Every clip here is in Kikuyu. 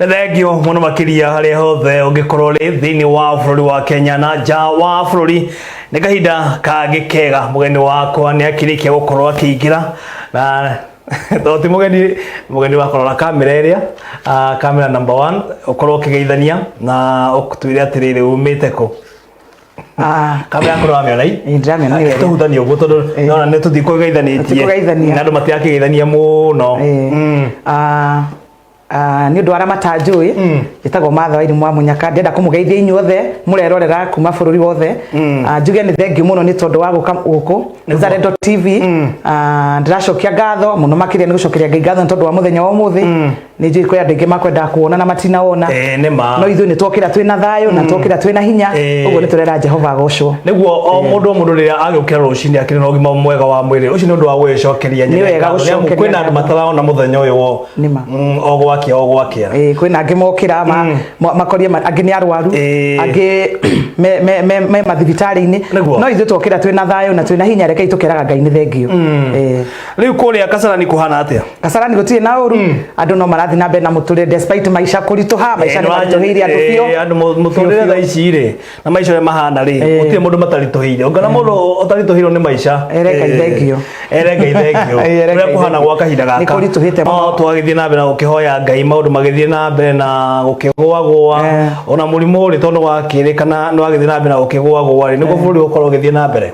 Nĩ thengio mũno makĩria harĩa hothe ũngĩkorwo ũrĩ thĩinĩ wa bũrũri wa Kenya na nja wa bũrũri. Nĩ kahinda kangĩ kega, mũgeni wakwa nĩ akĩrĩkia gũkorwo akĩingĩra na to ti mũgeni, mũgeni wa kũrora kamera ĩrĩa, kamera number one, ũkorwo ũkĩgeithania na ũtwĩre atĩrĩrĩ, umĩte kũ? Kamera yaku nĩwamĩona i? Ĩĩ, ndĩramĩona nĩ wega. Tũhutanie ũguo tondũ nona nĩ tũthiĩ kũgeithanĩtie. Tũtikũgeithania. Na andũ matirakĩgeithania mũno. Nĩ ũndũ wa arĩa matanjũĩ, njĩtagwo Martha Wairimũ wa Mũnyaka. Ndĩrenda kũmũgeithia inyuothe mũrerorera kuma bũrũri wothe. Njuge nĩ thengiũ mũno nĩ tondũ wa gũka gũkũ Mzalendo TV. Ndĩracokia ngatho mũno makĩria, nĩ gũcokeria Ngai ngatho nĩ tondũ wa mũthenya wa ũmũthĩ. Nĩ njũĩ kwĩ andũ aingĩ makwendaga kuona na matinawona. Nĩ ma. No ithuĩ nĩ twokĩra twĩna thayũ na twokĩra twĩna hinya. Ũguo nĩ tũrera Jehova agocwo. Nĩguo o mũndũ rĩrĩa agĩũkĩra rũcinĩ akĩrĩ na ũgima mwega wa mwĩrĩ, ũcio nĩ ũndũ wa gwĩcokeria Nĩ wega ngatho, nĩ amu gũcokeria kwĩna andũ ngatho. matarona mũthenya ũyũ wo Nĩ ma. O gwakĩa o gwakĩa. Kwĩna angĩ mokĩra makorie angĩ nĩ arwaru, angĩ me mathibitarĩ-inĩ. No ithuĩ twokĩra twĩna thayũ na twĩna hinya, rekei tũkeraga Ngai nĩ thengio. Rĩu kũrĩa Kasarani kũhana atĩa? Kasarani gũtirĩ na ũru, andũ no marathiĩ na mbere na mũtũrĩre despite maica kũritũha. Maica nĩ maritũhĩire andũ biũ. Andũ mũtũrĩre Biũ, thaa biũ. ici rĩ, na maica ũrĩa mahana rĩ, gũtirĩ mũndũ mataritũhĩire. Ũngĩona mũndũ ũtaritũhĩirwo nĩ maica, Ere Ngai thengio. Ere Ngai thengio. Ere ũrĩa Ngai kũhana thengio. gwa kahinda gaka Nĩ kũritũhĩte mũno. No twagĩthiĩ na mbere na gũkĩhoya Ngai, maũndũ magĩthiĩ na mbere na gũkĩgũagũa. Ona mũrimũ rĩ, tondũ wakĩrĩkana nĩ wagĩthiĩ na mbere na gũkĩgũagũa rĩ, nĩguo bũrũri ũkorwo ũgĩthiĩ na mbere.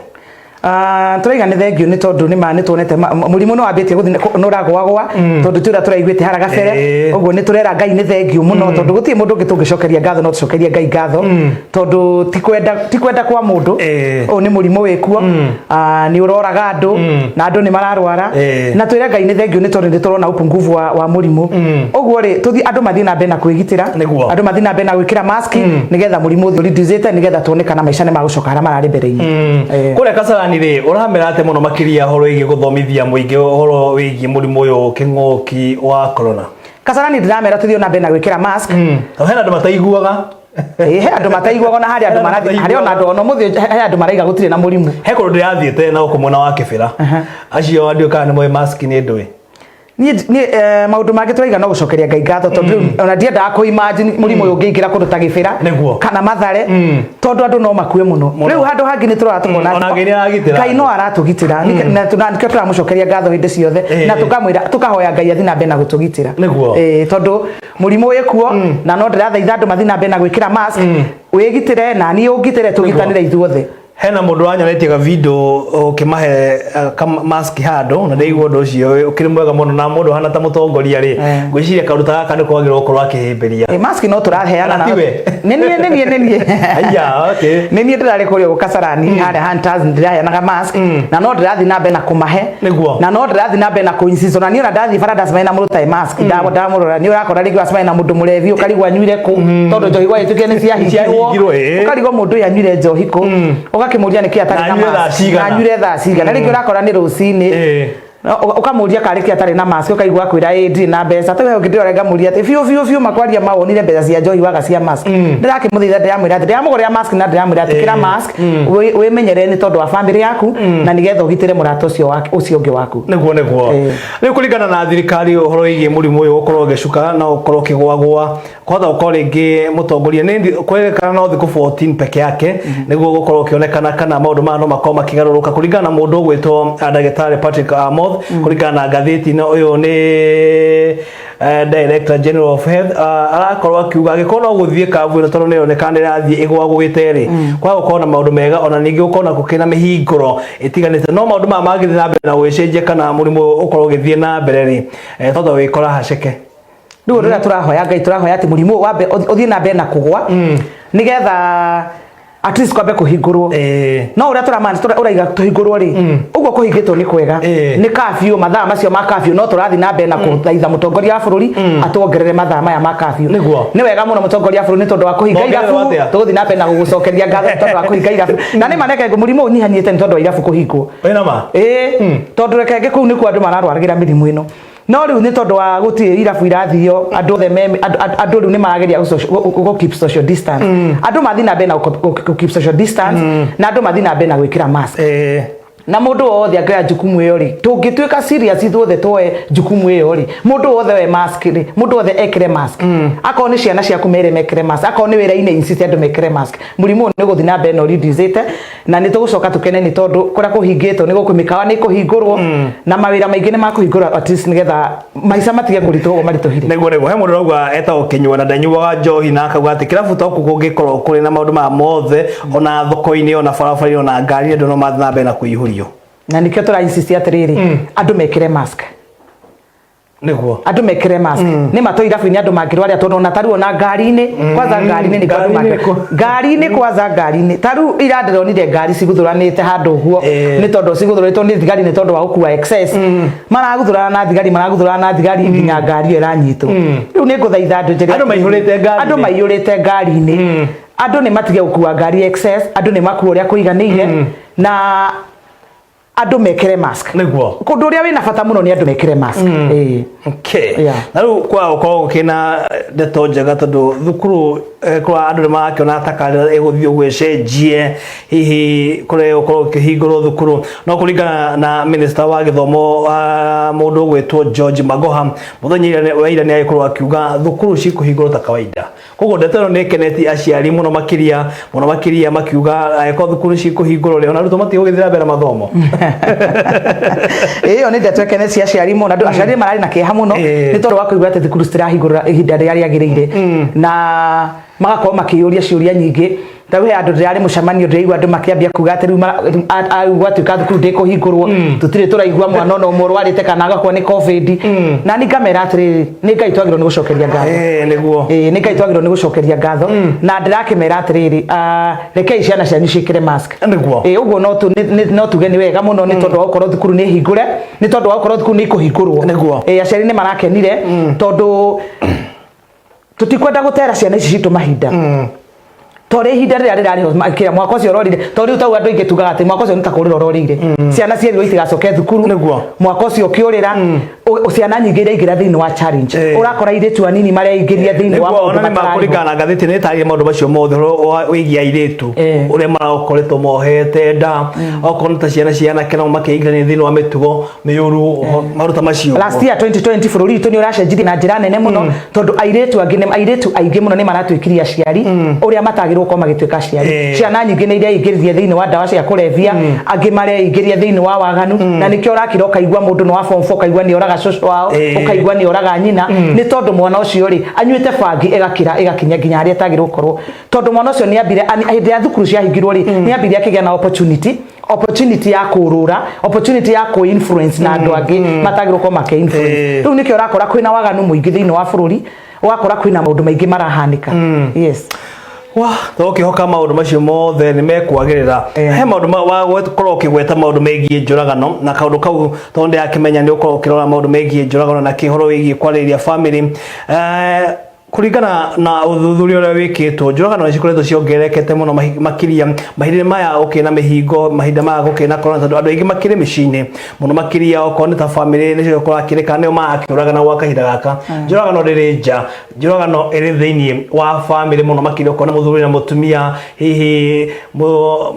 Tũraiga nĩ thengio nĩ tondũ nĩ ma nĩ tuonete mũrimũ nĩ wambĩtie gũthiĩ nĩ ũragũagũa, tondũ ti ũrĩa tũraiguĩte hara gabere. Ũguo nĩ tũrera Ngai nĩ thengio mũno, tondũ gũtirĩ mũndũ ũngĩ tũngĩcokeria ngatho no tũcokerie Ngai ngatho, tondũ ti kwenda kwa mũndũ. Ũyũ nĩ mũrimũ wĩkuo. Nĩ ũroraga andũ na andũ nĩ mararwara. Na twĩre Ngai nĩ thengio nĩ tondũ nĩ tũrona upungufu wa mũrimũ. Ũguo rĩ, tũthiĩ, andũ mathiĩ na mbere na kwĩgitĩra. Andũ mathiĩ na mbere na gwĩkĩra mask nĩgetha mũrimũ ũthiĩ ũreducĩte, nĩgetha tuone kana maica nĩ magũcoka harĩa mararĩ mbere-inĩ. Kũrĩa Kasarani rĩ, ũramera atĩa mũno makĩria ũhoro wĩgiĩ gũthomithia mũingĩ ũhoro wĩgiĩ mũrimũ ũyũ, kĩng'ũki wa corona? Kasarani ndĩramera tũthiĩ na mbere na gwĩkĩra mask. Tondũ hena andũ mataiguaga. Ĩĩ, he andũ mataiguaga, na harĩ andũ He andũ marathiĩ harĩ ona andũ ona mũthĩ he andũ maraiga gũtirĩ na mũrimũ. He kũndũ ndĩrathiĩte na gũkũ mwena wa Kĩbĩra, acio ndiũĩ kana nĩ moĩ mask nĩ ndũĩ. Niĩ maũndũ mangĩ tũraiga no gũcokeria Ngai ngatho, tondũ rĩu ona ndiendaga kũ imagine mũrimũ ũyũ ũngĩingĩra kũndũ ta Gĩbĩra kana Mathare, tondũ andũ no makue mũno. Mũno. Rĩu handũ hangĩ nĩ tũrora tũkona Ona Ngai nĩ aragitĩra Ngai andũ. No aratũgitĩra. Na nĩkĩo tũramũcokeria ngatho hĩndĩ ciothe na tũkamwĩra, tũkahoya Ngai athiĩ na mbere na gũtũgitĩra. Tondũ mũrimũ wĩ kuo, na no ndĩrathaitha andũ mathiĩ na mbere na gwĩkĩra mask, wĩgitĩre na niĩ ũngitĩre, tũgitanĩre ithuothe. Hena mũndũ wanyonetie ga video ũkĩmahe mask handũ, na ndaigua ũndũ ũcio ũkĩrĩ mwega mũno, na mũndũ hana ta mũtongoria rĩ, ngwĩciria kaũndũ ta gaka nĩ kwagĩrĩirwo gũkorwo akĩhĩmbĩria. Mask no tũraheana Kana na tiwe? Nĩ niĩ. Aya, okay. Nĩ niĩ ndĩrarĩ kũrĩa gũ Kasarani harĩa Hunters, ndĩraheanaga mask na no ndĩrathiĩ na mbere na kũmahe. Na no ndĩrathiĩ na mbere na kũ-insist. Ona niĩ ona ndathiĩ bara ndacemania na mũndũ ũtarĩ mask, ndamũrora, nĩ ũrakora rĩngĩ wacemania na mũndũ mũrevi, ũkarigwo anyuire kũ, tondũ njohi gwagĩtuĩkire nĩ ciahingirwo. Ciahingirwo, ĩĩ. Ũkarigwo mũndũ ũyũ anyuire njohi kũ, ũgakĩmũria nĩkĩ atarĩ Na na anyuire thaa mask. cigana? Na anyuire thaa cigana. Rĩngĩ ũrakora nĩ rũcinĩ. No, ũkamũria karĩ kĩ atarĩ na mask, ũkaigua akwĩra, "Ĩ, ndirĩ na mbeca." Tau he ũngĩ ndĩrora ngamũria atĩ biũ biũ biũ, makwaria mawonire mbeca cia njohi waga cia mask. Ndĩrakĩmũthaitha, ndĩramwĩra atĩ ndĩramũgũrĩra mask na ndĩramwĩra atĩ kĩra mask, wĩmenyerere nĩ tondũ wa famĩlĩ yaku na nĩgetha ũgitĩre mũrata ũcio ũcio ũngĩ waku. Nĩguo. Rĩu kũringana na thirikari, ũhoro wĩgiĩ mũrimũ ũyũ gũkorwo ũgĩcuka na ũkorwo ũkĩgũagũa, kwahota gũkorwo rĩngĩ mũtongoria nĩ kwerekana no thikũ 14 peke yake nĩguo gũkorwo ũkĩonekana kana maũndũ maya no makorwo makĩgarũrũka, kũringana na mũndũ ũgwĩtwo ndagĩtarĩ Patrick Amoth, kũringana na ngathĩti ĩno. Ũyũ nĩ Director General of Health, arakorwo akiuga angĩkorwo no gũthiĩ kabu ĩno, tondũ nĩyonekana nĩ ĩrathiĩ ĩgwagũĩte rĩ, kwaga gũkorwo na maũndũ mega, ona ningĩ gũkorwo na gũkĩrĩ na mĩhingũro ĩtiganĩte, no maũndũ maya mangĩthiĩ na mbere na gũgĩcenjia kana mũrimũ ũyũ ũkorwo ũgĩthiĩ na mbere rĩ, twahota gwĩkora haceke. Rĩu ũndũ ũrĩa tũrahoya Ngai, tũrahoya atĩ mũrimũ ũyũ wambe ũthiĩ na mbere na kũgwa, nĩgetha at least kwambe kũhingũrwo. No ũrĩa tũramani ũraiga tũhingũrwo rĩ, ũguo kũhingĩtwo nĩ kwega. Nĩ curfew, mathaa macio ma curfew, no tũrathiĩ na mbere na kũthaitha mũtongoria wa bũrũri atuongerere mathaa maya ma curfew. Nĩ wega mũno mũtongoria wa bũrũri nĩ tondũ wa kũhinga Mongererwo irabu. atĩa? Tũgũthiĩ na mbere na gũgũcokeria ngatho nĩ tondũ wa kũhinga irabu, na nĩ maneke mũrimũ ũyũ ũnyihanyiĩte nĩ tondũ wa irabu kũhingwo. Wĩna ma? Ĩĩ, tondũ reke ngĩ kũu nĩkuo andũ mararwaragĩra mĩrimũ ĩno, no rĩu nĩ tondũ wa gũtirĩ irabu irathio, andũ othe me andũ rĩu nĩ marageria gũ keep social distance. Andũ mathiĩ na mbere na gũ keep social distance na andũ mathiĩ na mbere na gwĩkĩra mask. Na mũndũ wothe angĩoya jukumu ĩyo rĩ, tũngĩtuĩka serious ithuothe tuoe jukumu ĩyo rĩ, mũndũ wothe oe mask rĩ, mũndũ wothe ekĩre mask, akorwo nĩ ciana ciaku mere mekĩre mask, akorwo nĩ wĩra-inĩ insist andũ mekĩre mask, mũrimũ ũyũ nĩ ũgũthiĩ na mbere na ũreducĩte, na nĩ tũgũcoka tũkene nĩ tondũ kũrĩa kũhingĩtwo nĩ gũkũ mĩkawa nĩ ĩkũhingũrwo na mawĩra maingĩ nĩ makũhingũrwo, at least nĩgetha maica matige kũritũha ũguo maritũhire. Nĩguo he mũndũ ũrauga etagwo Kĩnyua na ndanyuaga njohi, na akauga atĩ kĩrabu ta gũkũ kũngĩkorwo kũrĩ na maũndũ maya mothe, ona thoko-inĩ, ona barabara-inĩ, ona ngari, andũ no mathiĩ na mbere na kũihũrio. Na nĩkĩo tũra insist atĩrĩrĩ, andũ mekĩre mask. Andũ mekĩre mask. Nĩ ma to irabu-inĩ andũ mangĩrwaria, tondũ ona tarĩu ona ngari-inĩ kwanza, ngari-inĩ nĩkĩo andũ Ngari-inĩ ngari-inĩ kwanza, ngari-inĩ tarĩu ira ndĩronire ngari ciguthũranĩte handũ ũguo, nĩ tondũ ciguthũrĩtwo nĩ thigari nĩ tondũ wa gũkua excess. Maraguthũrana na thigari, maraguthũrana na thigari nginya ngari ĩyo ĩranyitwo. Rĩu nĩ ngũthaitha andũ njĩre Andũ maihũrĩte ngari-inĩ. Andũ maiyũrĩte ngari-inĩ. Andũ nĩ matige gũkua ngari excess, andũ nĩ makua ũrĩa kũiganĩire, na andũ mekĩre mask. Kũndũ ũrĩa wĩna bata mũno nĩ andũ mekĩre mask. Ĩĩ. Na rĩu kwa gũkorwo gũkĩna ndeto njega, tondũ thukuru kwa andũ nĩ marakĩona ta karĩa ĩgũthiĩ ũguo ĩcenjie, hihi kũrĩa gũkorwo gũkĩhingũrwo thukuru, no kũringana na minister wa gĩthomo wa mũndũ ũgwĩtwo George Magoha, mũthenya wa ira nĩ agĩkorwo akiuga thukuru cikũhingũrwo ta kawaida. Koguo ndeto ĩno nĩ ĩkenetie aciari mũno makĩria, mũno makĩria, makiuga angĩkorwo thukuru cikũhingũrwo rĩ, ona arutwo matigũgĩthiĩ na mbere na mathomo. Ĩyo nĩ ndeto ĩkenetie aciari mũno. Andũ aciari mararĩ na kĩeha mũno nĩ tondũ wa kũigua atĩ thukuru citirahingũrwo ihinda rĩrĩa rĩagĩrĩire, na magakorwo makĩyũria ciũria nyingĩ. Ta rĩu he andũ ndĩrarĩ mũcemanio, ndĩraigua andũ makĩambia kuga atĩ rĩu rĩu gwatuĩka thukuru ndĩkũhingũrwo, tũtirĩ tũraigua mwana ona ũmwe ũrwarĩte kana agakua nĩ COVID. Na ni ngamera atĩrĩrĩ, nĩ Ngai twagĩrĩirwo nĩ gũcokeria ngatho. Ĩĩ, nĩ Ngai twagĩrĩirwo nĩ gũcokeria ngatho. Na ndĩrakĩmera atĩrĩrĩ, rekei ciana cianyu ciĩkĩre mask. Ĩĩ, ũguo no no tuge nĩ wega mũno nĩ tondũ wa gũkorwo thukuru nĩ hingũre, nĩ tondũ wa gũkorwo thukuru nĩ ikũhingũrwo. Ĩĩ, aciari nĩ marakenire tondũ tũtikwenda gũtera ciana ici citũ mahinda, tondũ ihinda rĩrĩa rĩrarĩ ho kĩrĩa mwaka ũcio ũrorire, tondũ rĩu tau andũ aingĩ tugaga atĩ mwaka ũcio nĩ ta kũrĩra ũrorĩire. Ciana cierirwo itigacoke thukuru. Mwaka ũcio ũkĩũrĩra, ciana nyingĩ iraingĩra thĩinĩ wa challenge. Ũrakora airĩtu anini mareingĩria thĩinĩ wa maũndũ ona nĩ matararĩ ho. Makũringana na ngathĩti nĩ ĩtarĩrie maũndũ macio mothe, ũhoro wĩgiĩ airĩtu ũrĩa marakoretwo mohete nda, okorwo nĩ ta ciana cia anake nao makĩingĩrania thĩinĩ wa mĩtugo mĩũru, maũndũ ta macio. Last year 2020 bũrũri witũ nĩ ũracenjirie na njĩra nene mũno, tondũ airĩtu angĩ airĩtu aingĩ mũno nĩ maratuĩkirie aciari ũrĩa matagĩrĩirwo gũkorwo magĩtuĩka aciari. Ciana nyingĩ nĩ ireingĩria thĩinĩ wa ndawa cia kũrebia, angĩ mareingĩria thĩinĩ wa waganu, na nĩkĩo ũrakira ũkaigua mũndũ nĩ wa form 4, ũkaigua nĩ oraga cũcũ wao, ũkaigua nĩ oraga nyina, nĩ tondũ mwana ũcio rĩ anyuĩte bangi ĩgakĩra ĩgakinya nginya harĩa ĩtagĩrĩirwo gũkorwo, tondũ mwana ũcio nĩ ambire hĩndĩ ya thukuru ciahingirwo rĩ, nĩ ambire akĩgĩa na opportunity ya kũrũra, opportunity ya kũ influence na andũ angĩ matagĩrĩirwo gũkorwo makĩ influence. Rĩu nĩkĩo ũrakora kwĩna waganu mũingĩ thĩinĩ wa bũrũri, ũgakora kwĩna maũndũ maingĩ marahanĩka, yes. Wa tũkĩhoka maũndũ macio mothe nĩ mekwagĩrĩra. He maũndũ wa korwo ũkĩgweta maũndũ megiĩ njũragano na kaũndũ kau, tondũ ndĩrakĩmenya nĩ ũkorwo ũkĩrora maũndũ megiĩ njũragano na kĩhoro wĩgiĩ kwarĩrĩria family. Kũringana na ũthuthuria ũrĩa wĩkĩtwo, njũragano nĩ cikoretwo ciongererekete mũno makĩria mahinda maya gũkĩrĩ na mĩhingo, mahinda maya gũkĩrĩ na corona, tondũ andũ aingĩ makĩrĩ mĩciĩ-inĩ mũno makĩria, okorwo nĩ ta family nĩcio kũrakĩrĩka nĩo marakĩũragana gwa kahinda gaka. Njũragano ndĩrĩ nja, njũragano ĩrĩ thĩinĩ wa family mũno makĩria, okorwo nĩ mũthuri na mũtumia, hihi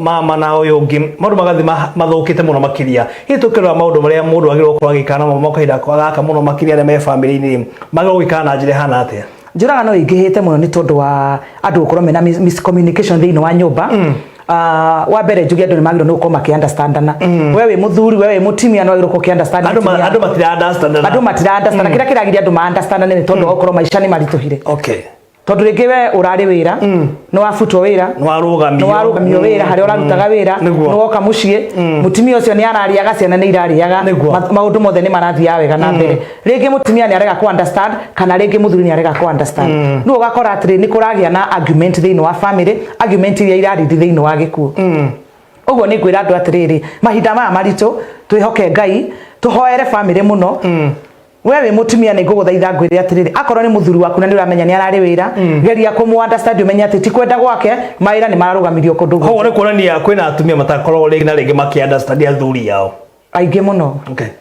mama na ũyũ ũngĩ, maũndũ magathiĩ mathũkĩte mũno makĩria. Hihi tũkĩrora maũndũ marĩa mũndũ agĩrĩirwo gũkorwo agĩikara namo kahinda gaka mũno makĩria arĩa me family-inĩ, magĩrĩirwo gũikara na njĩra ĩhana atĩa? Njũragano ĩingĩhĩte mũno nĩ tondũ wa andũ gũkorwo mena miscommunication thĩinĩ wa nyũmba. Wa mbere njuge andũ nĩ magĩrĩirwo nĩ gũkorwo makĩ understandana. We wĩ mũthuri, we wĩ mũtumia, nĩ wagĩrĩirwo gũkorwo ũkĩ understand andũ mũtumia. Andũ matira understand. Andũ matira understand. Kĩrĩa kĩragiria andũ ma understand nĩ tondũ wa gũkorwo maica nĩ maritũhire, tondũ rĩngĩ we ũrarĩ wĩra, nĩ wabutwo wĩra, nĩ warũgamio, nĩ warũgamio wĩra harĩa ũrarutaga wĩra, nĩ woka mũciĩ, mũtumia ũcio nĩ ararĩaga, ciana nĩ irarĩaga, maũndũ mothe nĩ marathiaga wega na mbere. Rĩngĩ mũtumia nĩ arega ku understand, kana rĩngĩ mũthuri nĩ arega ku understand. Rĩu ũgakora atĩrĩ, nĩ kũragĩa na argument thĩinĩ wa family, argument iria irarindi thĩinĩ wa gĩkuũ. Ũguo nĩ ngwĩra andũ atĩrĩrĩ, mahinda maya maritũ twĩhoke Ngai, tũhoere family mũno. We wĩ mũtumia, nĩ ngũgũthaitha ngwĩre atĩrĩrĩ, akorwo nĩ mũthuri waku na nĩ ũramenya nĩ ararĩ wĩra, geria kũmũ understand, ũmenye atĩ ti kwenda gwake, mawĩra nĩ mararũgamirio kũndũ Koguo guothe. Nĩ kuonania kwĩna atumia matakoragwo rĩngĩ na rĩngĩ makĩ understand athuri ao. Aingĩ mũno.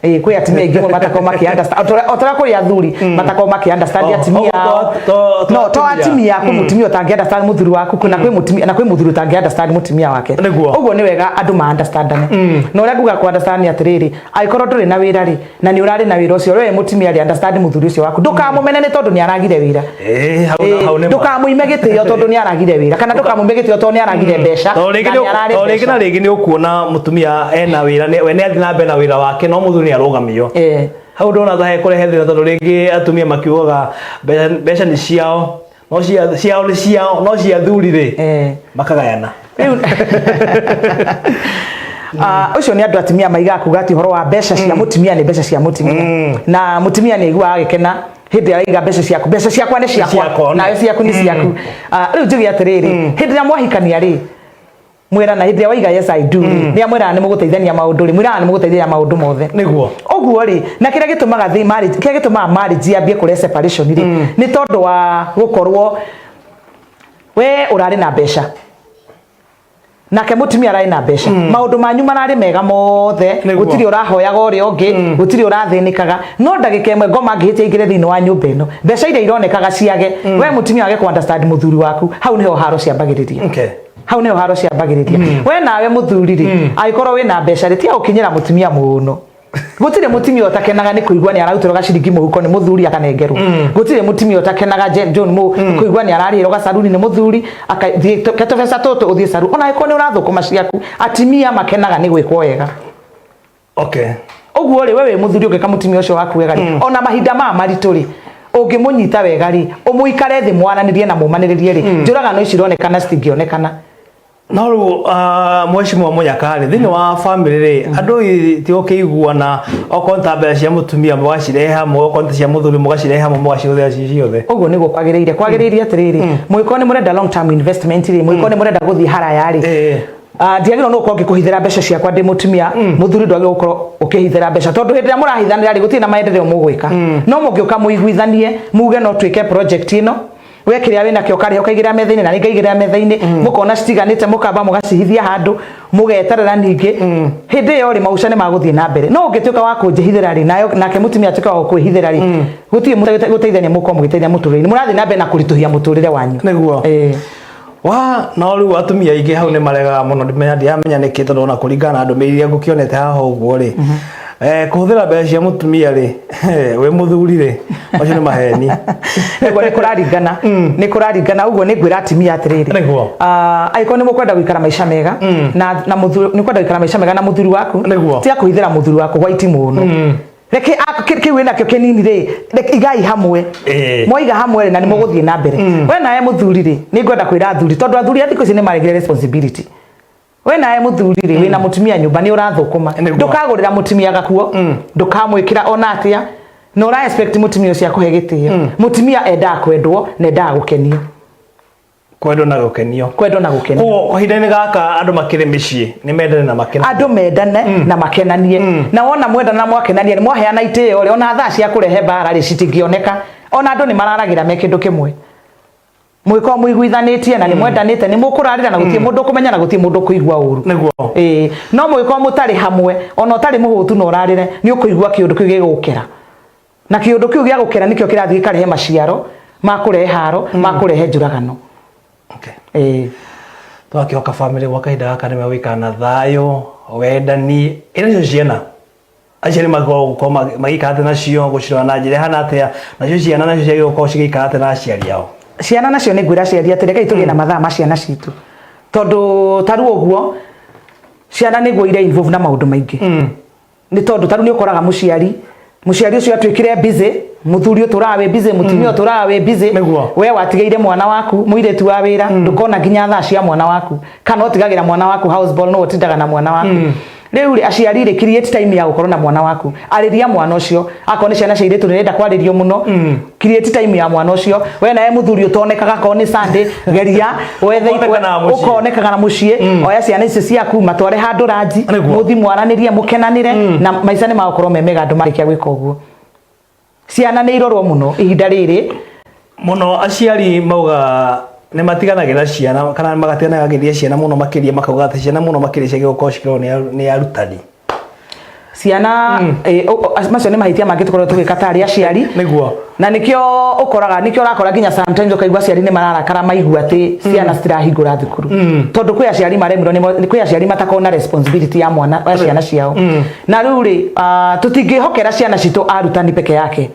Ĩĩ, kwĩ atumia aingĩ mũno matakoragwo makĩ understand o ta ũrĩa kũrĩ athuri matakoragwo makĩ understand Oh, atumia oh, ao. to No to atumia. atumia, kwĩ mũtumia ũtangĩ understand mũthuri waku, na kwĩ mũtumia, na kwĩ mũthuri ũtangĩ understand mũtumia wake. Ũguo nĩ wega andũ ma understandane. Na ũrĩa nguga ku understand nĩ atĩrĩrĩ, angĩkorwo ndũrĩ na wĩra rĩ, na nĩ ũrarĩ na wĩra ũcio, we mũtumia rĩ, understand mũthuri ũcio waku, ndũkamũmene nĩ tondũ nĩ aragire wĩra. Ĩĩ, hau hau nĩ ma. Ndũkamũime gĩtĩo tondũ nĩ aragire wĩra, kana ndũkamũime gĩtĩo tondũ nĩ aragire mbeca, To rĩngĩ na nĩ ararĩ to rĩngĩ na mbeca. rĩngĩ nĩ ũkuona mũtumia ena wĩra, we nĩ athiĩ na mbere na wĩra wake, no mũthuri nĩ arũgamio. Hau ndona ta hekũrehe thĩna, tondũ rĩngĩ atumia makiugaga mbeca nĩ ciao, no ciao nĩ ciao, no cia athuri rĩ, makagayana. Rĩu ũcio nĩ andũ atumia maigaga kuga atĩ ũhoro wa mbeca cia mũtumia nĩ mbeca cia mũtumia, na mũtumia nĩ aiguaga agĩkena hĩndĩ ĩrĩa araiga mbeca ciaku, mbeca ciakwa nĩ ciakwa, Ciakwa, nawe ciaku nĩ ciaku. Rĩu njuge atĩrĩrĩ, hĩndĩ ĩrĩa mwahikania rĩ, mwĩrana, hĩndĩ ĩrĩa waiga "Yes, I do" rĩ, nĩ amwĩraga nĩ mũgũteithania maũndũ rĩ, mwĩraga nĩ mũgũteithania maũndũ mothe. Ũguo rĩ, na kĩrĩa gĩtũmaga thĩ marriage, kĩrĩa gĩtũmaga marriage yambie kũrehe separation rĩ, nĩ tondũ wa gũkorwo we ũrarĩ na mbeca nake mũtumia ararĩ na mbeca, maũndũ manyu mararĩ mega mothe, gũtirĩ ũrahoyaga ũrĩa ũngĩ, gũtirĩ ũrathĩnĩkaga, no ndagĩka ĩmwe ngoma angĩhĩtia ingĩre thĩinĩ wa nyũmba ĩno, mbeca iria ironekaga ciage, we mũtumia wage ku understand mũthuri waku, hau nĩho haro ciambagĩrĩria. Hau nĩho haro ciambagĩrĩria. We nawe mũthuri rĩ, angĩkorwo wĩna mbeca rĩ, tiga gũkinyĩra mũtumia mũno. Gũtirĩ mũtumia ũtakenaga nĩ kũigua nĩ ararutĩrwo gaciringi mũhuko nĩ mũthuri akanengerwo. Gũtirĩ mũtumia ũtakenaga, John Mo, kũigua nĩ ararĩhĩrwo gacaruni nĩ mũthuri, akathiĩ ke tũbeca tũtũ ũthiĩ caruni, ona angĩkorwo nĩ ũrathũkũma ciaku, atumia makenaga nĩ gwĩkwo wega. Ũguo rĩ, we wĩ mũthuri, ũngĩka mũtumia ũcio waku wega rĩ, ona mahinda maya maritũ rĩ, ũngĩmũnyita wega rĩ, ũmũikare thĩ mwaranĩrie na mũmanĩrĩrie rĩ, njũragano ici ironekana citingĩonekana. No rĩu mheshimiwa Mũnyaka rĩ, thĩinĩ wa family rĩ, andũ ti gũkĩiguana, okorwo nĩ ta mbeca cia mũtumia mũgacirehe hamwe, okorwo nĩ ta cia mũthuri mũgacirehe hamwe, mũgacihũthĩra ci ciothe. Ũguo nĩguo kwagĩrĩire. Kwagĩrĩire atĩrĩrĩ, mũngĩkorwo nĩ mũrenda long term investment rĩ, mũngĩkorwo nĩ mũrenda gũthiĩ haraya rĩ, ndiagĩrĩirwo nĩ gũkorwo ngĩkũhithĩra mbeca ciakwa ndĩ mũtumia. Mũthuri ndwagĩrĩirwo gũkorwo ũkĩhithĩra mbeca, tondũ hĩndĩ ĩrĩa mũrahithanĩra rĩ, gũtirĩ na maendeleo mũgwĩka. No mũngĩũka mũiguithanie, muge no twĩke project ĩno, we kĩrĩa wĩnakĩo ũkarĩha ũkaigĩrĩra metha-inĩ, na niĩ ngaigĩrĩra metha-inĩ, mũkona citiganĩte, mũkamba mũgacihithia handũ, mũgeterera ningĩ hĩndĩ ĩyo rĩ, mauca nĩ magũthiĩ na mbere. No ũngĩtuĩka wa kũnjĩhithĩra rĩ, nayo nake mũtumia atuĩke wa gũkwĩhithĩra rĩ, gũtirĩ gũteithania mũkorwo mũgĩteithia mũtũrĩre-inĩ, mũrathiĩ na mbere na kũritũhia mũtũrĩre wanyu. Wa no rĩu atumia aingĩ hau nĩ maregaga mũno, ndimenya, ndiramenya nĩkĩ, tondũ ona kũringana na ndũmĩrĩri iria ngũkĩonete haha ũguo rĩ, kũhũthĩra mbeca cia mũtumia rĩ, wĩ mũthuri rĩ, macio nĩ maheni. Nĩguo, nĩ kũraringana, nĩ kũraringana. Ũguo nĩ ngwĩra atumia atĩrĩrĩ, angĩkorwo nĩ mũkwenda gũikara maica mega na mũthuri, nĩ kwenda gũikara maica mega na mũthuri waku, tiga kũhithĩra mũthuri waku gwaiti mũno. Reke kĩu wĩnakĩo kĩnini rĩ, reke igai hamwe. Mwaiga hamwe rĩ, na nĩ mũgũthiĩ na mbere. We nawe mũthuri rĩ, nĩ ngwenda kwĩra athuri, tondũ athuri a thikũ ici nĩ maregire responsibility. We nawe mũthuri rĩ, wĩna mũtumia nyũmba, nĩ ũrathũkũma, ndũkagũrĩra mũtumia gakuo, ndũkamwĩkĩra ona atĩa, na ũra expect mũtumia ũcio akũhe gĩtĩo. Mũtumia endaga kwendwo na endaga gũkenio. Kwendwo na gũkenio. Kwendwo na gũkenio. Koguo kahinda-inĩ gaka andũ makĩrĩ mĩciĩ nĩ mendane na makenanie. Andũ mendane na makenanie, na wona mwendana na mwakenania nĩ mwaheana itĩo rĩ, ona thaa cia kũrehe mbara rĩ, citingĩoneka. Ona andũ nĩ mararagĩra me kĩndũ kĩmwe. Mũgĩkorwo mũiguithanĩtie na nĩ mwendanĩte, nĩ mũkũrarĩra na gũtirĩ mũndũ ũkũmenya na gũtirĩ mũndũ ũkũigua ũru. Ĩĩ, no mũgĩkorwo mũtarĩ hamwe, ona ũtarĩ mũhũtu na ũrarĩre, nĩ ũkũigua kĩũndũ kĩu gĩgũkĩra, na kĩũndũ kĩu gĩa gũkĩra nĩkĩo kĩrathiĩ gĩkarehe maciaro ma kũrehe haro, ma kũrehe njũragano. Ĩĩ. Twakĩhoka bamĩrĩ gwa kahinda gaka nĩ megũikara na thayũ, wendani, ĩ nacio ciana, aciari magĩrĩirwo gũkorwo magĩikara atĩa nacio, gũcirora na njĩra ĩhana atĩa, nacio ciana nacio ciagĩrĩirwo gũkorwo cigĩikara atĩa na aciari ao? Ciana nacio, nĩ ngwĩra aciari atĩ rekei tũgĩe na mathaa ma ciana citũ, tondũ ta rĩu ũguo ciana nĩguo ire involve na maũndũ maingĩ, nĩ tondũ ta rĩu nĩ ũkoraga mũciari ũcio atuĩkire busy, mũthuri ũtũraga wĩ busy, mũtumia ũtũraga wĩ busy. We watigĩire mwana waku mũirĩtu wa wĩra, ndũkona nginya thaa cia mwana waku, kana ũtigagĩra mwana waku house ball, no ũtindaga na mwana waku. Rĩu rĩ, aciari rĩ, create time ya gũkorwo na mwana waku, arĩria mwana ũcio. Akorwo nĩ ciana cia airĩtu nĩrenda kwarĩrio mũno, create time ya mwana ũcio. We nawe mũthuri ũtonekaga, akorwo nĩ Sunday, geria wethe Ũkonekanaga mũciĩ. Ũkonekaga na mũciĩ, oya ciana icio ciaku, matware handũ ranji, mũthi mwaranĩrie, mũkenanĩre, na maica nĩ magũkorwo me mega andũ marĩkia gwĩka ũguo. Ciana nĩ irorwo mũno ihinda rĩrĩ. Mũno aciari mauga nĩ matiganagĩra ciana kana magatiganagĩria ciana mũno makĩria, makauga atĩ ciana mũno makĩria ciagĩrĩirwo gũkorwo cikĩrorwo nĩ arutani. Ciana macio nĩ mahĩtia mangĩ tũkoragwo tũgĩka tarĩ aciari. Na nĩkĩo ũkoraga, nĩkĩo ũrakora nginya sometimes ũkaigua aciari nĩ mararakara maigua atĩ ciana citirahingũra thukuru, tondũ kwĩ aciari maremirwo kwĩ aciari matakoragwo na responsibility ya mwana ya ciana ciao. Na rĩu rĩ, tũtingĩhokera ciana citũ arutani peke yake.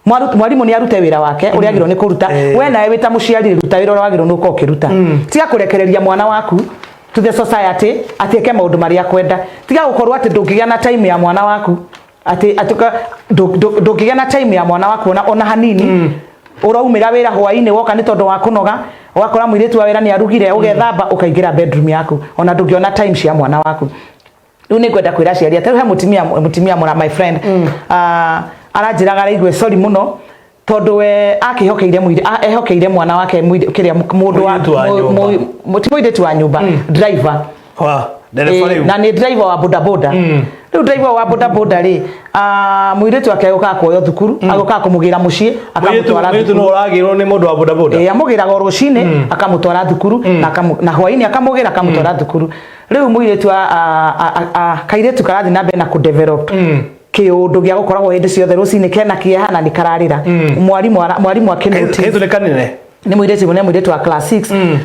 Mwarimũ nĩ arute wĩra wake ũrĩa agĩrĩirwo nĩ kũruta. We nawe wĩ ta mũciari, ruta wĩra ũrĩa wagĩrĩirwo nĩ gũkorwo ũkĩruta. Tiga kũrekereria mwana waku to the society atĩ eke maũndũ marĩa akwenda. Tiga gũkorwo atĩ ndũngĩgĩa na time ya mwana waku, atĩ ndũngĩgĩa na time ya mwana waku ona hanini. Ũraumĩra wĩra hwainĩ, woka nĩ tondũ wa kũnoga, ũgakora mũirĩtu wa wĩra nĩ arugire, ũgethamba, ũkaingĩra bedroom yaku, ona ndũngĩona time cia mwana waku. Rĩu nĩ ngwenda kwĩra aciari atĩ rĩu he mũtumia mũra my friend, aranjĩraga araigue sorry mũno tondũ we akĩhokeire ehokeire mwana wake kĩrĩa mũndũ wa Mũirĩtu wa nyũmba. Ti mũirĩtu wa nyũmba, driver. Wa ndereba. Rĩu Na nĩ driver wa bodaboda. Rĩu driver wa bodaboda rĩ, mũirĩtu wake agũkaga kuoywo thukuru, agũkaga kũmũgĩra mũciĩ, akamũtwara Mũirĩtu thukuru. no ũragĩrwo nĩ mũndũ wa bodaboda? Ĩ, amũgĩraga o rũcinĩ akamũtwara thukuru, na hwainĩ akamũgĩra akamũtwara thukuru. Rĩu mũirĩtu kairĩtu karathiĩ na mbere na kũdevelop kĩũndũ gĩa gũkoragwo hĩndĩ ciothe rũcinĩ kena kĩeha na nĩ kararĩra. Mwarimũ akĩnotice. Kairĩtu nĩ kanene? Nĩ mũirĩtu, nĩ mũirĩtu wa class 6.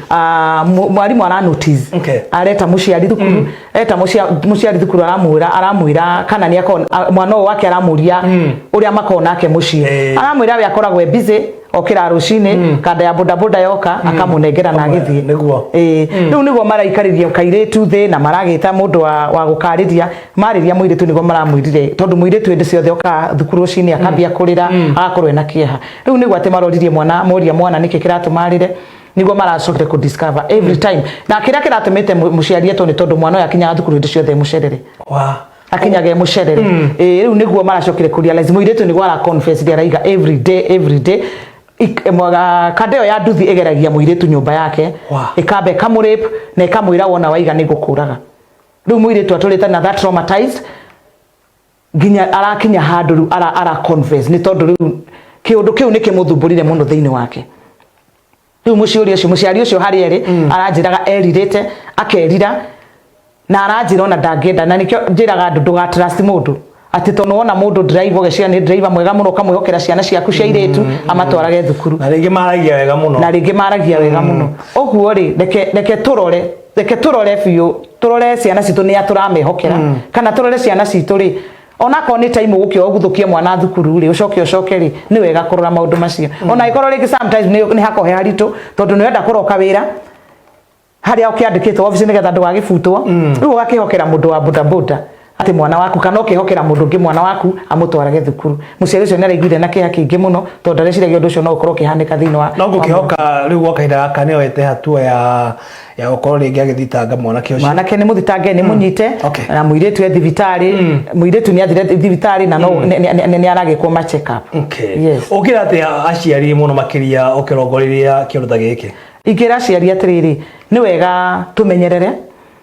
Mwarimũ ara notice. Areta mũciari thukuru, eta mũciari thukuru, aramwĩra kana nĩ akorwo mwana ũyũ wake, aramũria ũrĩa makoragwo nake mũciĩ. Aramwĩra we akoragwo e busy, okĩra rũcinĩ, kanda ya bodaboda yoka akamũnengera na agĩthiĩ. Ĩĩ, rĩu nĩguo maraikarĩria kairĩtu thĩ na maragĩta mũndũ wa gũkarĩria, marĩria mũirĩtu, nĩguo maramwĩrire tondũ mũirĩtu hĩndĩ ciothe oka thukuru rũcinĩ akambia kũrĩra, agakorwo ena kĩeha. Rĩu nĩguo atĩ maroririe mwana, moria mwana nĩkĩ kĩratũma arĩre, nĩguo maracokire kũ discover every time na kĩrĩa kĩratũmĩte mũciari etwo nĩ tondũ mwana ũyũ akinyaga thukuru hĩndĩ ciothe mũcerere. Akinyaga e mũcerere. Ĩĩ, rĩu nĩguo maracokire kũ realize mũirĩtu nĩguo ara confess, araiga every day, every day kanda ĩyo ya nduthi ĩgeragia mũirĩtu nyũmba yake, ĩkamba ĩkamũrape na ĩkamwĩra wona waiga nĩ ngũkũraga. Rĩu mũirĩtu atũrĩte na that traumatized nginya arakinya handũ rĩu ara confess, nĩ tondũ rĩu kĩũndũ kĩu nĩ kĩmũthumbũrire mũno thĩinĩ wake. Rĩu mũciũri ũcio, mũciari ũcio harĩa ĩrĩ, aranjĩraga erirĩte akerira na aranjĩra ona ndangĩenda. Na nĩkĩo njĩraga andũ ndũga trust mũndũ atĩ tondũ wona mũndũ driver ũgeciria nĩ driver mwega mũno, ũkamwĩhokera ciana ciaku cia airĩtu amatwarage thukuru. Na rĩngĩ maragia wega mũno. Na rĩngĩ maragia wega mũno ũguo rĩ, reke tũrore biũ, tũrore ciana citũ nĩ a tũramehokera, kana tũrore ciana citũ rĩ, onakorwo nĩ time ũgũkĩoya ũguthũkie mwana thukuru rĩ, ũcoke rĩ, nĩ wega kũrora maũndũ macio, ona angĩkorwo rĩngĩ sometimes nĩ hakorwo he haritũ tondũ nĩ ũrenda kũroka wĩra harĩa ũkĩandĩkĩtwo obici nĩgetha ndũgagĩbutwo. Rĩu ũgakĩhokera mũndũ wa bodaboda atĩ mwana waku, kana ũkĩhokera mũndũ ũngĩ mwana waku amũtwarage thukuru. Mũciari ũcio nĩ araiguire na kĩeha kĩingĩ mũno tondũ ndareciragia ũndũ ũcio no ũkorwo ũkĩhanĩka thĩinĩ wa No ngũkĩhoka rĩu gwa kahinda gaka nĩ oete hatua ya gũkorwo rĩngĩ agĩthitanga mwanake ũcio. Mwanake nĩ mũthitange, nĩ mũnyite. Na mũirĩtu e thibitarĩ, mũirĩtu nĩ athire thibitarĩ na no nĩ aragĩkwo ma check up. Yes. Ũkĩra atĩa aciari mũno makĩria ũkĩrongoreria kĩũndũ ta gĩkĩ? Ingĩra aciari atĩrĩrĩ, nĩ wega tũmenyerere,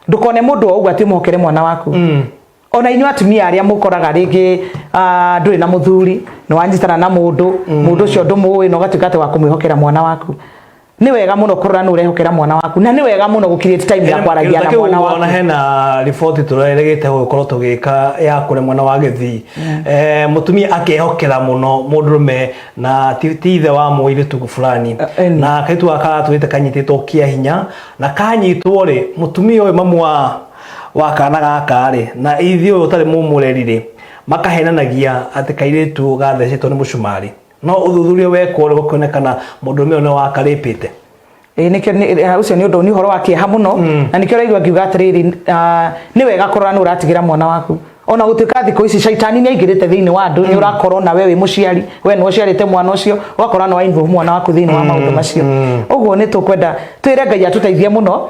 ndũkone mũndũ o ũguo atĩ ũmũhokere mwana waku. Ona inyuĩ atumia arĩa mũkoraga rĩngĩ, ndũrĩ na mũthuri, nĩ wanyitana na mũndũ, mũndũ ũcio ndũmũĩ, na ũgatuĩka atĩ wa kũmwĩhokera mwana waku, nĩ wega mũno kũrora nĩ ũrehokera mwana waku, na nĩ wega mũno gũ create time ya kwaragia na mwana waku. Ona hena riboti tũreregete gũkorwo tũgĩka ya kũrĩa mwena wa Gĩthii, mũtumia akehokera mũno mũndũrũme na ti ithe wa mũirĩtu fulani. Na kairĩtu gaka karatũrĩte kanyitĩtwo kĩa hinya, na kanyitwo rĩ, mũtumia ũyũ mamu wa kana gaka rĩ na ithe ũyũ ũtarĩ mũmũreri rĩ, makahenanagia atĩ kairĩtu gathecetwo nĩ mũcumarĩ, no ũthuthuria wekwo rĩ, gũkĩonekana mũndũrũme ũyũ nĩ wakarĩpĩte. Ĩĩ, nĩkĩo ũcio nĩ ũndũ, nĩ ũhoro wa kĩeha mũno, na nĩkĩo ũraigua ngiuga atĩrĩrĩ, nĩ wega kũrora nĩ ũratigĩra mwana waku, ona gũtuĩka thikũ ici caitani nĩ aingĩrĩte thĩinĩ wa andũ. Nĩ ũrakorwo na we wĩ mũciari, we nĩ ũciarĩte mwana ũcio, ũgakora nĩ wa involve mwana waku thĩinĩ wa maũndũ macio. Ũguo nĩ tũkwenda twĩre Ngai atũteithie mũno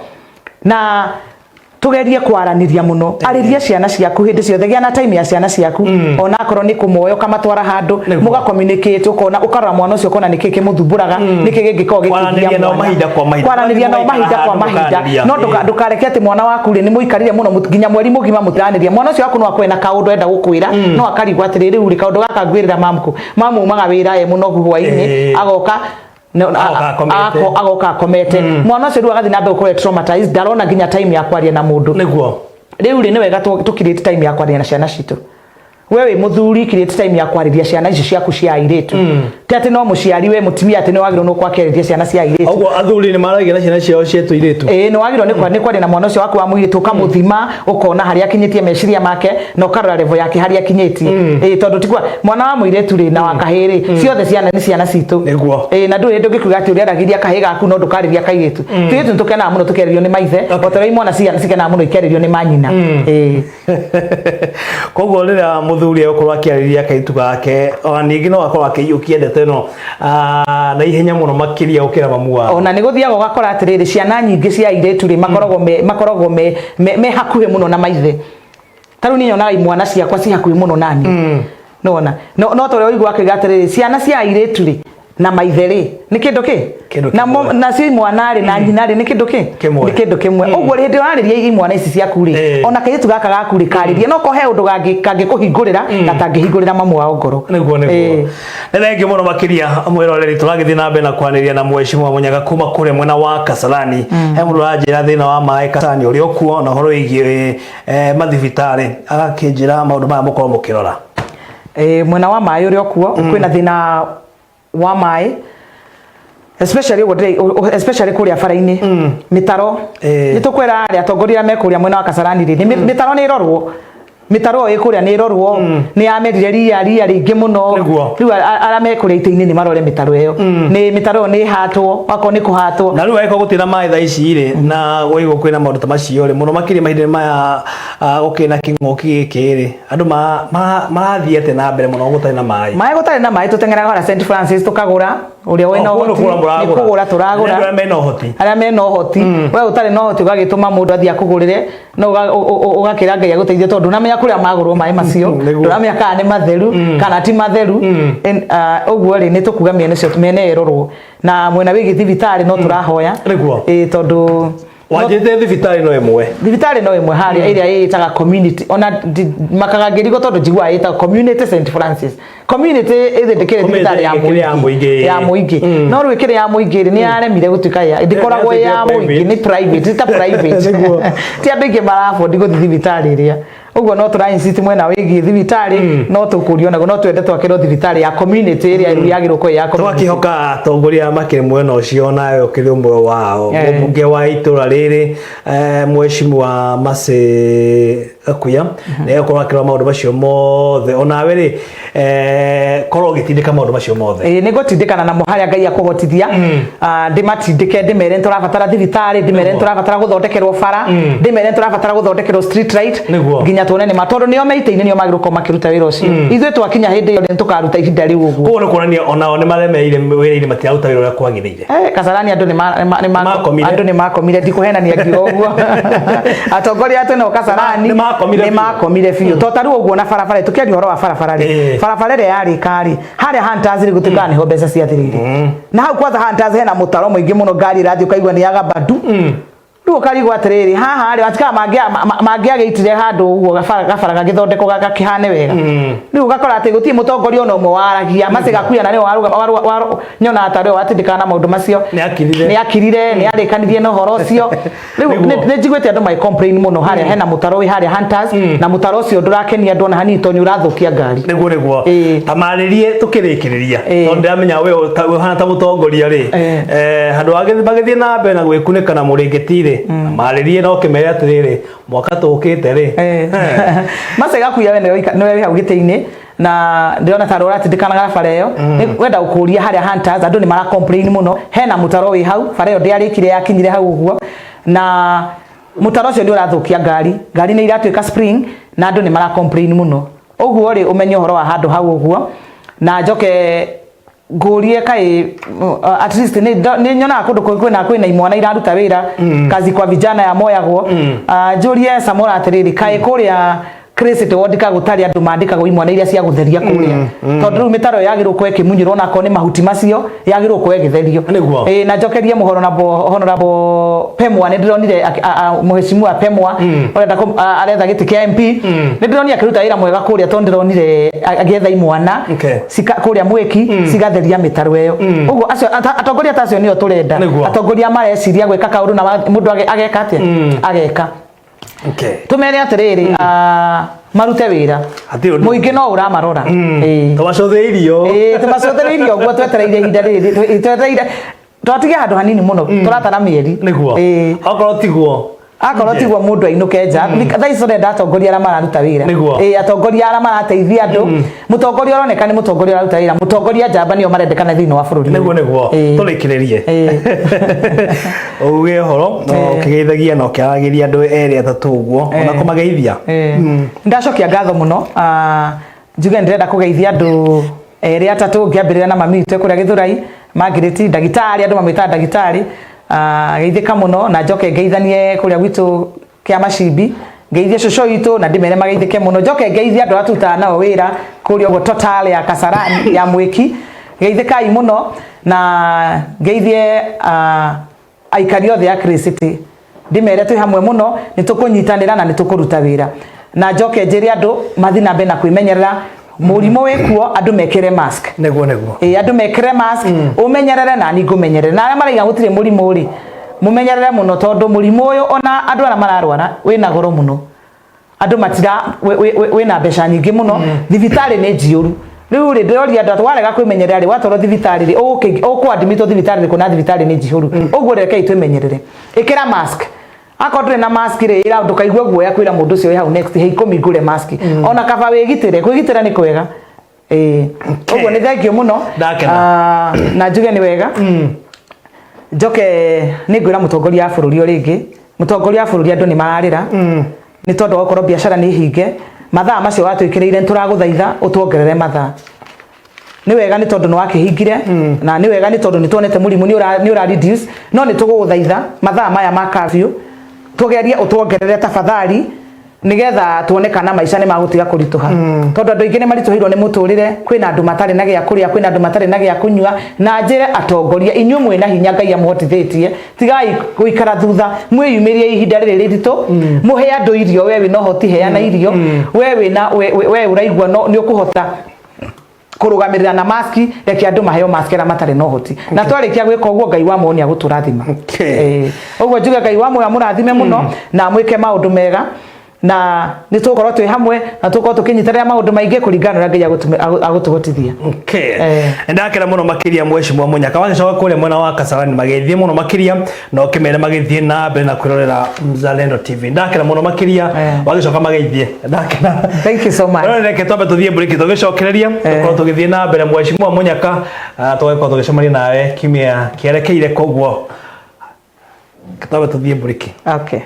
na tugerie kwaranĩria mũno. Arĩria ciana ciaku hĩndĩ ciothe, gĩa na time ya ciana ciaku, ona akorwo nĩ kũmoya ũkamatwara handũ mũga communicate, ũkona, ũkarora mwana ũcio, ũkona nĩkĩ kĩmũthumbũraga, nĩkĩ gĩngĩkorwo gĩkĩgia Kwaranĩria nao mwana. mahinda kwa mahinda. Kwaranĩria nao mahinda kwa Handũ mahinda. mũkaranĩria. No ndũkareke atĩ mwana waku rĩ, nĩ mũikarire mũno nginya mweri mũgima mũtiranĩria. Mwana ũcio waku no akorwo na kaũndũ enda gũkwĩra, no akarigwo atĩrĩ, rĩu rĩ, kaũndũ gaka ngwĩrĩra mamu mamu umaga wĩra e mũnogu hwainĩ, agoka Agoka akomete. Agoka akomete. Mwana ũcio rĩu agathiĩ na mbere gũkorwo e traumatized, ndarona nginya time ya kwaria na mũndũ. Rĩu rĩ, nĩ wega tũ create time ya kwaria na ciana citũ. We wĩ mũthuri, create time ya kwarĩria ciana icio ciaku cia airĩtu. Ti atĩ no mũciari, we mũtumia, atĩ nĩ wagĩrĩirwo nĩ kwakĩarĩria ciana cia airĩtu. Ũguo athuri nĩ maragia na ciana ciao cia tũirĩtu? Ĩĩ, nĩ wagĩrĩirwo nĩ kwaria na mwana ũcio waku wa mũirĩtu, ũkamũthima, ũkona harĩa akinyĩtie meciria make na ũkarora level yake harĩa akinyĩtie. Ĩĩ, tondũ ti kwa mwana wa mũirĩtu rĩ na wa kahĩĩ rĩ, ciothe ciana nĩ ciana citũ. Ĩĩ, na ndũrĩ hĩndĩ ũngĩkiuga atĩ ũrĩaragĩria kahĩĩ gaku no ndũkarĩria kairĩtu. Tũirĩtu nĩ tũkenaga mũno tũkĩarĩrio nĩ maithe, o ta ũrĩa imwana cikenaga mũno ikĩarĩrio nĩ manyina. Ĩĩ. Koguo rĩrĩa mũthuri egũkorwo akĩarĩria kairĩtu gake, ona ningĩ no akorwo akĩiyũkia ndeto ĩno na ihenya mũno makĩria gũkĩra mamu wao. Ona nĩ gũthiaga ũgakora atĩrĩrĩ, ciana nyingĩ cia airĩtu rĩ, makoragwo me hakuhĩ mũno na maithe. Ta rĩu niĩ nyonaga imwana ciakwa ci hakuhĩ mũno nani. Nĩwona no ta ũrĩa ũigua akiuga atĩrĩrĩ, ciana cia airĩtu rĩ na maithe rĩ nĩ kĩndũ kĩ? Kĩndũ Na kĩmwe. Nacio imwana rĩ na nyina rĩ nĩ kĩndũ kĩ? Kĩmwe. Nĩ kĩndũ kĩmwe. Ũguo rĩ, hĩndĩ ĩrĩa warĩria imwana ici ciaku rĩ, ona kairĩtu gaka gaku rĩ, karĩrie, no ko he ũndũ kangĩkũhingũrĩra gatangĩhingũrĩra mamu wao ngoro. Nĩguo. Nĩ thengiũ mũno makĩria, mwĩroreri. Tũragĩthiĩ na mbere na kwanĩria na mheshimiwa Mũnyaga kuma kũrĩa mwena wa Kasarani. He mũndũ ũranjĩra thĩna wa maĩ Kasarani ũrĩa ũkuo na ũhoro wĩgiĩ mathibitarĩ, agakĩnjĩra maũndũ maya mũkorwo mũkĩrora. Mwena wa maĩ ũrĩa ũkuo, kwĩna thĩna wa maĩ, especially ũguo especially kũrĩa bara-inĩ, mĩtaro. Nĩ tũkwĩra arĩa atongoria arĩa me kũrĩa mwena wa Kasarani rĩ, nĩ mĩtaro nĩ ĩrorwo, mĩtaro ĩyo ĩ kũrĩa nĩ ĩrorwo, nĩ yamerire ria rĩingĩ mũno. Rĩu arĩa me kũrĩa itĩ-inĩ nĩ marore mĩtaro ĩyo, nĩ mĩtaro ĩyo nĩ ĩhatwo, wakorwo nĩ kũhatwo. Na rĩu angĩkorwo gũtirĩ na maĩ thaa ici rĩ, na gũigwo kwĩna maũndũ ta macio rĩ, mũno makĩria mahinda maya gũkĩrĩ na kĩng'ũki gĩkĩ rĩ, andũ marathiĩ atĩa na mbere mũno gũtarĩ na maĩ? Maĩ, gũtarĩ na maĩ, tũteng'eraga harĩa St Francis tũkagũra, ũrĩa wĩna Oh, ũhoti. kũgũra mũragũra. Nĩ kũgũra tũragũra. Nĩ andũ arĩa mena ũhoti. Arĩa mena ũhoti. We ũtarĩ na ũhoti, ũgagĩtũma mũndũ athiĩ akũgũrĩre, no ũgakĩra Ngai agũteithie, tondũ ndũnamenya kũrĩa magũrwo maĩ macio. Ndũramenya kana nĩ matheru kana ti matheru. Ũguo rĩ, nĩ tũkuga mĩena ĩcio, mĩena ĩyo ĩrorwo. Na mwena wĩgiĩ thibitarĩ no tũrahoya. Ĩĩ, tondũ Wanjĩte thibitarĩ no ĩmwe. Thibitarĩ no ĩmwe harĩa, ĩrĩa ĩtaga community. Ona makaga ngĩrigwo tondũ njiguaga ĩtagwo community St Francis community, ĩthĩ ndĩkĩrĩ Community thibitarĩ ya ĩkĩrĩ ya mũingĩ. Mũingĩ. Ya mũingĩ. No rĩu ĩkĩrĩ ya mũingĩ rĩ, nĩ yaremire gũtuĩka ya, ndĩkoragwo ĩ ya Nĩ mũingĩ, nĩ private, nĩ ta private. Ti andũ aingĩ mara afford gũthiĩ thibitarĩ ĩrĩa. Ũguo no tũra insist mwena wĩgiĩ thibitarĩ, no tũkũrio naguo, no twende twakĩrwo thibitarĩ ya community ĩrĩa rĩu yagĩrĩirwo gũkorwo ĩ ya community. Tũgakĩhoka atongoria makĩrĩ mwena ũcio, nawe ũkĩrĩ ũmwe wao. Mũmbunge wa itũra rĩrĩ, mheshimiwa Mercy Gakuya, nĩ egũkorwo akĩrora maũndũ macio mothe. Onawe rĩ, korwo ũgĩtindĩka maũndũ macio mothe. Ĩĩ, nĩ ngũtindĩkana namo harĩa Ngai akũhotithia. Ndĩmatindĩke, ndĩmere nĩ tũrabatara thibitarĩ, ndĩmere nĩ tũrabatara gũthondekerwo bara, ndĩmere nĩ tũrabatara gũthondekerwo street light, nginya tuone nĩ ma, tondũ nĩo me itĩ-inĩ, nĩo magĩrĩirwo gũkorwo makĩruta wĩra ũcio. Ithuĩ twakinya hĩndĩ ĩyo nĩ tũkaruta ihinda rĩu ũguo. Koguo nĩ kuonania onao nĩ maremeire wĩra-inĩ, matiraruta wĩra ũrĩa kwagĩrĩire. Kasarani andũ nĩ Nĩmakomire. Andũ nĩ makomire, ndikũhenania ngiuga ũguo. Atongoria atĩ no Kasarani Nĩ makomire nĩ biũ. Makomire biũ. To ta rĩu ũguo na barabara, tũkĩaria ũhoro wa barabara rĩ, barabara ĩrĩa yarĩka rĩ, harĩa Hunters rĩ, gũtuĩkaga nĩho mbeca ciathirĩire. Na hau kwanza Hunters hena mũtaro mũingĩ mũno, ngari ĩrathiĩ ũkaigua nĩ yaga bandu. Rĩu ũkarigwo atĩrĩrĩ, haha rĩ, atikaga mangĩagĩitire handũ ũguo gabara gagĩthondekwo gakĩhane wega. Rĩu ũgakora atĩ gũtirĩ mũtongoria ona ũmwe waragia. Mercy Gakuya na nĩwe nyonaga ta rĩwe watindĩkaga na maũndũ macio. Nĩ akirire. Nĩ akirire, nĩ arĩkanirie na ũhoro ũcio. Rĩu nĩ njiguĩte andũ magĩ complain mũno harĩa hena mũtaro wĩ harĩa Hunters, na mũtaro ũcio ndũrakenia andũ ona hanini, tondũ nĩ ũrathũkia ngari. Nĩguo. Tamarĩrie tũkĩrĩkĩrĩria, tondũ ndĩramenya we ũhana ta mũtongoria rĩ, handũ ha magĩthiĩ na mbere na gwĩkunĩka na mũrĩngĩti rĩ, marĩrie na ũkĩmere atĩrĩrĩ, mwaka tũkĩte rĩ. Mercy Gakuya, we nĩwe wĩ hau gĩtĩ-inĩ, na ndĩrona ta ũratindĩkanaga bara ĩyo. Nĩ wenda gũkũria harĩa Hunters, andũ nĩ mara complain mũno, hena mũtaro wĩ hau, bara ĩyo ndĩarĩkire, yakinyire hau ũguo, na mũtaro ũcio nĩ ũrathũkia ngari, ngari nĩ iratuĩka spring, na andũ nĩ mara complain mũno. Ũguo rĩ, ũmenye ũhoro wa handũ hau ũguo. Na njoke ngũrie kaĩ at least nĩ nyonaga kũndũ kwĩna imwana iraruta wĩra, kazi kwa vijana ya moyagwo. Njũrie Samora atĩrĩrĩ, kaĩ kũrĩa City Ward ka gũtarĩ andũ mandĩkagwo imwana iria cia gũtheria kũrĩa? Tondũ rĩu mĩtaro yagĩrĩirwo gũkorwo ĩkĩmunyĩrwo, ona akorwo nĩ mahuti macio, yagĩrĩirwo gũkorwo ĩgĩtherio. Ĩĩ, na njokerie mũhoro na Honorable Pemwa, nĩ ndĩronire mũheshimiwa Pemwa ũrenda aretha gĩtĩ kĩa MP, nĩ ndĩronire akĩruta wĩra mwega kũrĩa, tondũ ndĩronire agĩetha imwana kũrĩa mwĩki cigatheria mĩtaro ĩyo. Ũguo acio atongoria ta acio nĩo tũrenda. Atongoria mareciria gwĩka kaũndũ na mũndũ ageka atĩa? Ageka. Tumere atiriri, Marute wĩra. Hatirĩ ũndũ. Mũingĩ no ũramarora. Ĩĩ. Tũmacũthĩirio. Ĩĩ, tũmacũthĩrĩirie ũguo twetereire ihinda rĩrĩ, twetereire twatigia handũ hanini mũno, tũratara mĩeri. Nĩguo. Ĩĩ. Okorwo tiguo. Akorwo tiguo mũndũ ainũke nja. Thaa ici tũrenda atongoria arĩa mararuta wĩra. Nĩguo. Ĩĩ, atongoria arĩa marateithia andũ. Mũtongoria ũroneka nĩ mũtongoria ũraruta wĩra, mũtongoria njamba nĩo marendekana thĩinĩ wa bũrũri ũyũ. Nĩguo nĩguo. Ĩĩ. Tũrĩkĩrĩrie. Ĩĩ. Uge ũhoro na ũkĩgeithagia na ũkĩaragĩria andũ erĩ atatũ ũguo ona kũmageithia. Ĩĩ. Ndacokia ngatho mũno. Ah, njuge ndĩrenda kũgeithia andũ erĩ atatũ, ngĩambĩrĩria na mami witũ kũrĩa Gĩthũrai, Margaret, ndagĩtarĩ, andũ mamwĩtaga ndagĩtarĩ. Ah, geithĩka mũno. Na njoke ngeithanie kũrĩa gwitũ kĩa Macimbi, ngeithie cũcũ witũ na ndĩmere mageithĩke mũno. Njoke ngeithie andũ arĩa tũrutaga nao wĩra kũrĩa ũguo Total ya Kasarani ya Mwĩki, geithĩkai mũno. Na ngeithie aikari othe a Clay City, ndĩmere twĩ hamwe mũno, nĩ tũkũnyitanĩra na nĩ tũkũruta wĩra. Na njoke njĩre andũ mathiĩ na mbere na kwĩmenyerera, mũrimũ wĩkuo, andũ mekĩre mask. Nĩguo nĩguo. Ĩĩ, andũ mekĩre mask. Ũmenyerere na niĩ ngũmenyerere. Na arĩa maraiga gũtirĩ mũrimũ rĩ, mũmenyerere mũno, tondũ mũrimũ ũyũ ona andũ arĩa mararwara wĩna goro mũno, andũ matira wĩna mbeca nyingĩ mũno, thibitarĩ nĩ njiyũru. Rĩu rĩ, ndĩroria andũ atĩ warega kwĩmenyerera rĩ, watwarwo thibitarĩ rĩ, ũkũ-admitwo thibitarĩ rĩ, na thibitarĩ nĩ njihũru. Ũguo rekei twĩmenyerere. Ĩkĩra mask. Akorwo ndũrĩ na mask rĩ, ĩra, ndũkaigue guoya kwĩra mũndũ ũcio wĩ hau next, he 10 ngũre mask. Ona kaba wĩgitĩre, kwĩgitĩra nĩ kwega. Ĩĩ, ũguo nĩ thank you mũno. Ndakena. Ah, na njuge nĩ wega. Njoke nĩ ngwĩra mũtongoria wa bũrũri o rĩngĩ, mũtongoria wa bũrũri, andũ nĩ mararĩra nĩ tondũ wa gũkorwo biacara nĩ hinge. Mathaa macio watwĩkĩrĩire, nĩ tũragũthaitha ũtuongerere mathaa. Nĩ wega nĩ tondũ nĩ wakĩhingire, na nĩ wega nĩ tondũ nĩ tuonete mũrimũ nĩ ũra reduce, no nĩ tũgũgũthaitha mathaa maya ma curfew tũgerie ũtuongerere tafadhali, nigetha tuone kana maica nĩ magũtiga kũritũha, tondũ andũ aingĩ nĩ maritũhĩirwo nĩ mũtũrĩre. Kwĩna andũ matarĩ na gĩa kũrĩa, kwĩna andũ matarĩ na gĩa kũnyua. Na njĩre atongoria, inyuĩ mwĩna hinya Ngai amũhotithĩtie, tigai gũikara thutha, mwĩyumĩrie ihinda rĩrĩ rĩritũ, mũhe andũ irio. We wĩna ũhoti, heana irio. We wĩna we ũraigua no nĩ ũkũhota kũrũgamĩrĩra na maski, reke andũ maheo maski arĩa matarĩ na ũhoti. Na twarĩkia gwĩka ũguo, Ngai wa muoyo nĩ agũtũrathima. Ũguo njuge Ngai wa muoyo amũrathime mũno na amwĩke maũndũ mega, na nĩ tũgũkorwo twĩ hamwe na tũgũkorwo tũkĩnyitanĩra maũndũ maingĩ kũringana na ũrĩa Ngai agũtũhotithia. Ndakena mũno makĩria, mheshimiwa Munyaka. Wagĩcoka kũrĩa mwena wa Kasarani magĩthiĩ mũno makĩria na ũkĩmere magĩthiĩ na mbere na kwĩrorera Mzalendo TV. Ndakena mũno makĩria. Wagĩcoka magĩthiĩ, ndakena. Thank you so much. No reke twambe tũthiĩ break, tũgĩcokereria tũkorwo tũgĩthiĩ na mbere. Mheshimiwa Munyaka, tũgagĩkorwo tũgĩcemania nawe kiumia kĩerekeire, koguo twambe tũthiĩ break. Okay.